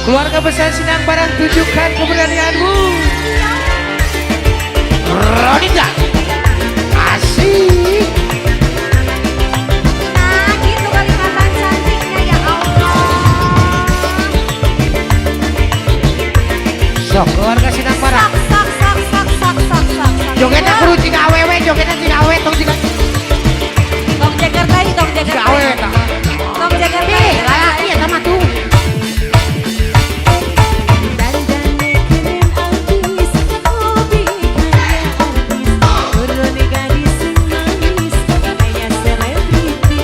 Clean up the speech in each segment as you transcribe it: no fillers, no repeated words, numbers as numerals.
Keluarga besar Sindang Barang, tunjukkan keberanianmu. Ronita. Asik. Nah, gitu kelihatan cantiknya, ya Allah. Sok, keluarga Sindang Barang. Sok, sok, sok, sok, sok, sok, sok. Jogetna kudu jiga awewe, jogetna jiga awewe, tong jiga Tong Jakarta, tong jiga Jakarta. Awewe tah. Tong Jakarta. Eh, lalaki eta mah tuh. Dandane keren abis, hobi kayak artis, turun gadis sing manis, kayak selebriti.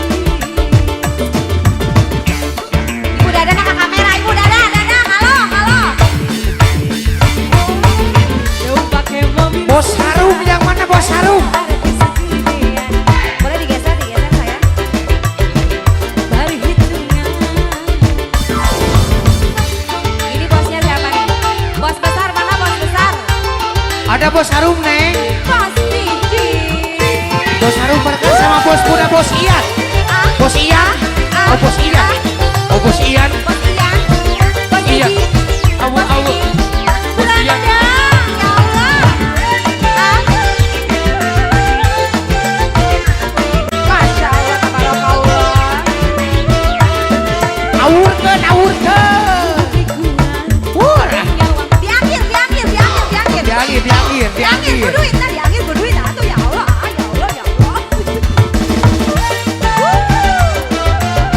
Ibu Dada ke kamera, Ibu Dada, Dada, halo, halo. Jauh pakai mobil. Bos Harum yang mana, Bos Harum? Artis gedean, Boleh digeser, digeser saya. perhitungan. Ini bosnya siapa nih? Bos besar mana, bos besar? Ada Bos Harum, Neng. Bos Didi. Bos Harum berkan sama bos muda, Bos Ian. Ah, Bos Ian. Oh, Bos Ian. Oh, Bos Ian. Bos Ian. Bos Iya. Didi. Awu Bos awu. Didi. Bos Ian. Beranda, ya Allah. Ah. Masya Allah, tabarakallah. Awurkeun, awurkeun. Wur. Di akhir, di akhir, di akhir, di akhir. Di akhir, di akhir, di Di akhir, akhir. Kudu duit, nah, di akhir kudu duit, atuh, ya Allah, ah, ya Allah, ya Allah.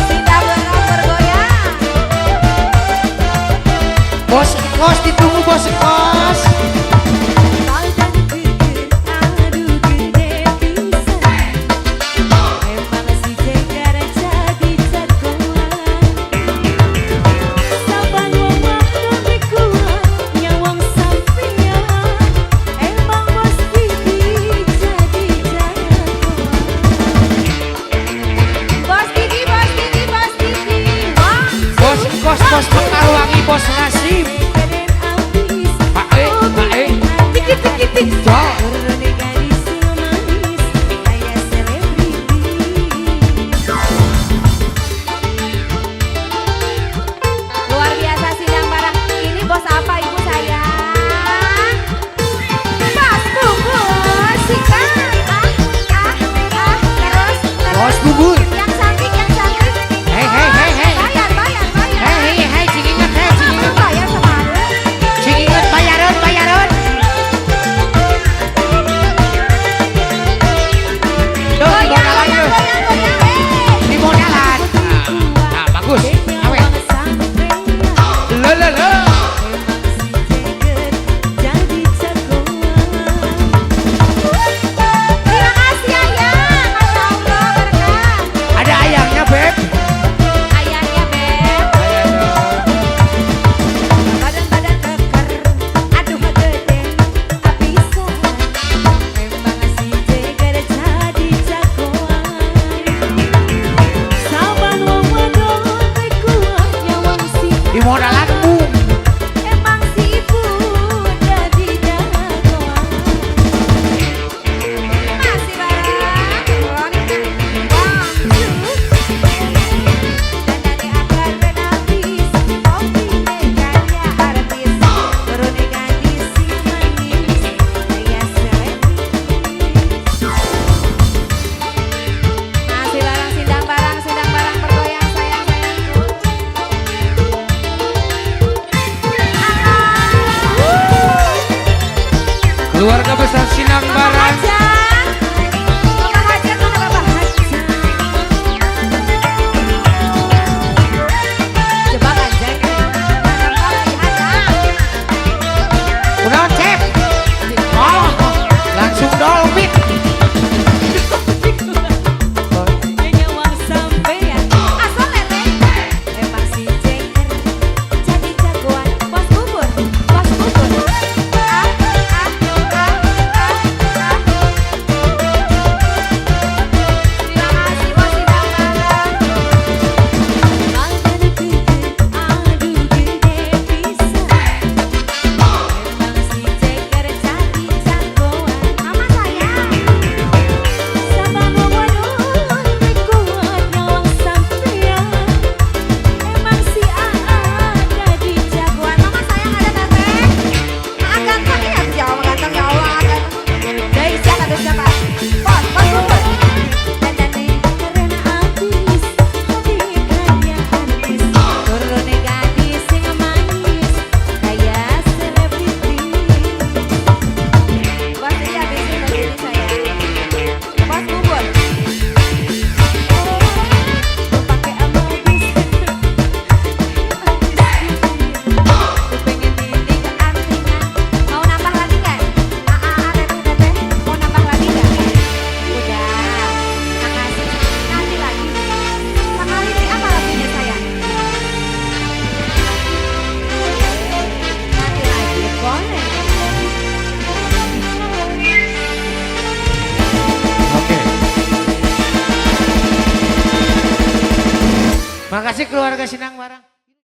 Sindang Barang bergoyang. Bos Kos ditunggu, Bos Kos. Badan gede, aduh, gede pisan. Emang si Jegar jadi jagoan. Saban wong wadon kuat nyawang sampean. Emang Bos Didi jadi jagoan. Bos Didi, Bos Didi, Bos Didi. Wah. Bos Kos, Bos Mekarwangi, Bos Rasim. Keren abis, Pak E, Pak E. Tik tik tik tik. Sok. Turun gadis manis, kayak selebriti. Luar biasa Sindang Barang. Ini bos apa, Ibu sayang? Bos Bubur sikat. Ah, ah, ah, terus, terus. Bos Bubur. Yang cantik, yang cantik. Hei, hei, hei, hei. Bayar, bayar, bayar. Hei, hei, hei, cing inget, hei, cing inget. Bayar sama aku. Cing inget, bayaran, bayaran. Tuh, di Goyang, modalan goyang, yuk. Goyang, goyang. Eh. Di modalan. Nah, nah, bagus. Awe. Lo lo lo. Jadi jagoan. Terima kasih, Ayah. Masya Allah, berkah. Makasih keluarga Sindang Barang.